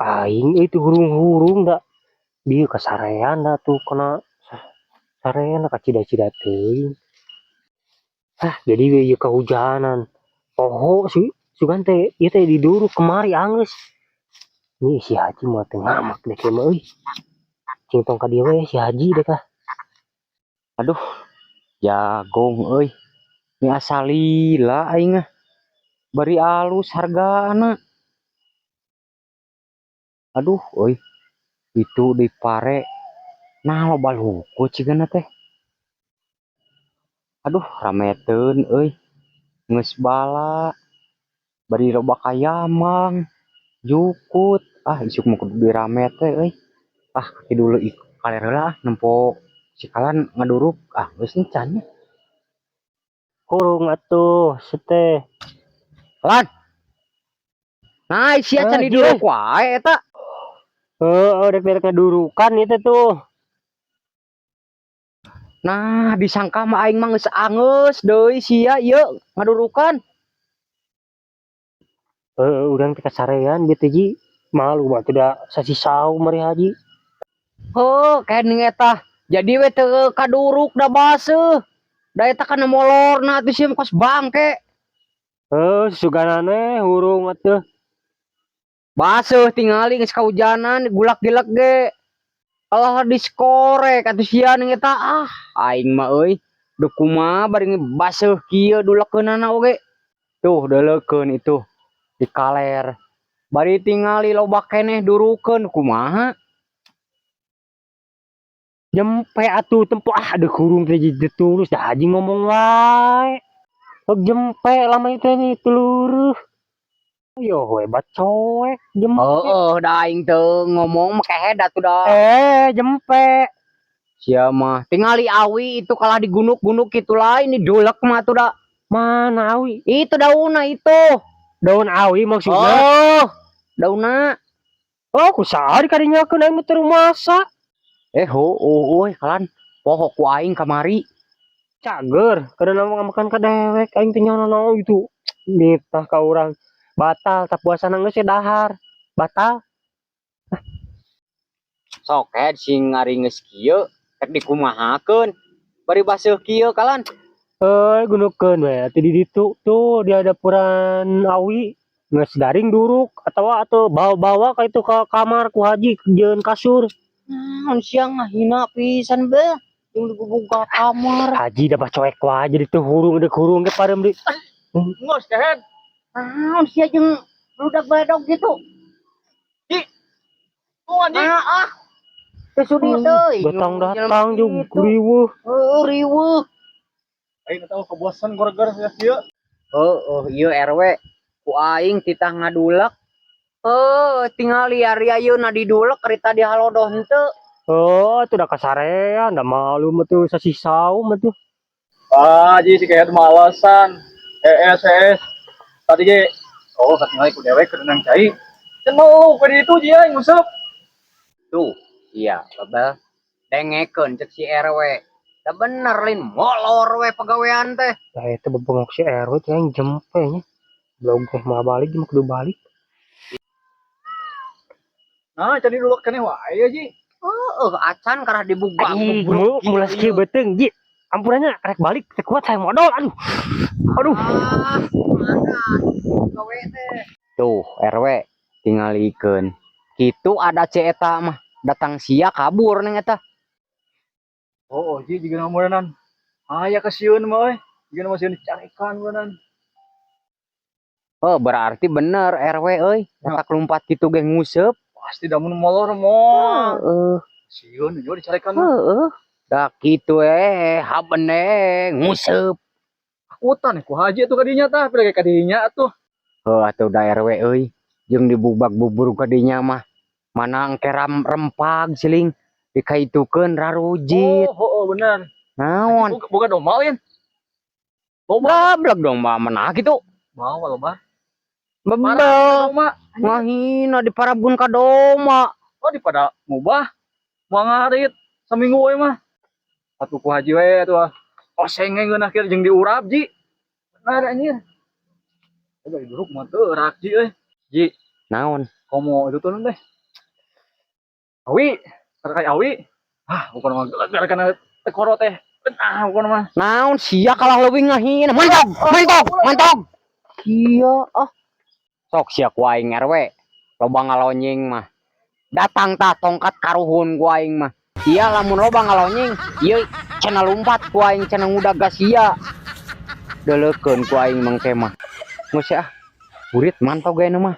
Aing itu hurung-hurung da. Bieu kasarean da tuh kana sarean kacida-cida teuing. Ah, jadi we ieu kahujanan. Poho sih, sugan teh ieu teh diduruk kemari anggeus. Nih si Haji mah teu ngamak deh kieu mah euy. Cing tong ka dieu we si Haji deh kah. Aduh, jagong euy. Ini asa lila aing ah. Bari alus hargana. Aduh euy. Itu di pare. Nah loba luku cigana teh. Aduh, rameteun euy. Geus bala. Bari loba kayamang. Jukut. Ah, isuk mah kudu diramet teh euy. Ah, kidul kaler heula ah nempo sikalan ngaduruk. Ah, geus encan nya. Hurung atuh seteh. Lan. Nah, sia can Ah, diduruk wae eta. Heeh, rek rek ngadurukan itu tuh. Nah, disangka mah aing mah geus angeus deui sia ieu ngadurukan. Heeh, urang teh kasarean bieu teh, Ji. Malu mah teu da sasisau mari Haji. Heuh, kening eta. Jadi we teu kaduruk da baseuh. Da eta kana molorna atuh sia mah kos bangke. Heuh, suganane hurung atuh. Baseuh tingali geus kahujanan gulak-gilek ge. Kalah diskorek atuh sia ning eta, ah aing mah euy. Deuk kumaha bari baseuh kieu dulekeunana oge. Tuh deuleukeun itu di kaler. Bari tingali loba keneh durukeun, kumaha? Jempe atuh tempo ah deuk hurung teh jadi tulus dah Haji ngomong wae. Sok jempe lama itu nih telureuh. Yo hebat coek jempe. Heeh, da aing teu ngomong mah kehed atuh da. Eh, jempe. Sia mah tingali awi itu kalah digunuk-gunuk kitu lain didulek mah atuh da. Mana awi? Itu daunna itu. Daun awi maksudnya. Oh, daunna. Oh, kusaha dikarinyakeun aing mah teu rumasa. Eh, oh, oh, kalan poho ku aing kamari. Cager, kada makan ka dewek aing teh nyaho naon itu. Nitah ka urang. Batal tak puasa geus dahar. Batal. Sok head sing ngari geus kieu rek dikumahakeun. Bari baseuh kieu kalan. Eh, gunukeun we atuh di ditu tuh di hadapuran awi. Geus daring duruk atawa atuh bawa-bawa ka itu ka kamar ku Haji jeung kasur. Naon sia ngahina pisan be. Jeung digubug ka kamar. Haji da coek wae jadi teu hurung deuk hurung ge pareum di. Ngos kehed. Naon sia jeung budak baledog gitu. Tuh anjing. Ah, ah. Teu sudi teuing. Datang-datang jeung riweuh. Heuh, riweuh. Aing tahu kebosan gara-gara sia kieu. Heuh, ieu RW ku aing titah ngadulek. Heuh, tingali ari ayeuna didulek ari tadi halodoh henteu. Oh, itu udah kasarean, da malu mah tuh sasisau mah tuh. Ah, ji si kehed malasan. ES ES. Tadi ge oh katingali ku dewek keur nang cai. Can mau ku ditu ji aing nguseup. Tuh, iya, bebel. Dengekeun cek si RW. Da bener lin molor we pagawean teh. Nah, itu bebengok si RW teh yang jempe nya. Blog teh mah balik mah kudu balik. Nah, jadi dulek keneh wae ji. Heeh, acan karah dibugak. Aing mu mulas kieu beuteung, Ji. Ampurannya rek balik teu kuat saya modal aduh. Aduh. Ah, mana gawe teh. Tuh, RW tingalikeun. Kitu ada ce eta mah datang sia kabur neng eta. Oh, oh ji jiga meureunan. Aya kasieun mah euy. Jiga mah sieun dicarekan meureunan. Oh, berarti bener RW euy. Eta lumpat kitu ge nguseup. Pasti da mun molor moal. Heeh. Sieun juga dicarekan mah. Heeh. Da kitu eh habene nguseup. Takutan ku haji atuh kadinya tah, pira kadinya atuh. Heuh atuh da RW euy. Jeung dibubak bubur kadinya mah. Mana engke rempag siling dikaitukeun rarujit. Oh, oh, oh bener. Naon? Boga, boga domba lain. Domba. Gablek dong mah mana kitu. Bawa loba. Bebel. Domba. Ngahina diparabun ka doma. Oh, di pada mubah. Moal ngarit saminggu we mah. Atuh ku haji we atuh ah. Oseng we ngeunah kieu jeung diurap ji. Bener anjir. Eh bari duruk mah teu rak ji euy. Ji, Naon? Komo itu tuh teh. Awi, terkait awi. Ah, bukan mah gara kana tekoro teh. Ah, bukan mah. Naon sia kalah leuwih ngahina. Mantog, mantog, mantog. Iya ah. Sok sia ku aing RW. Loba ngalonyeng mah. Datang tah tongkat karuhun ku aing mah. Iya, lamun loba ngalonyeng, ieu cenah lumpat ku aing, cenah ngudag sia. Deuleukeun ku aing mangke mah. Geus ah. Burit mantog ayeuna mah.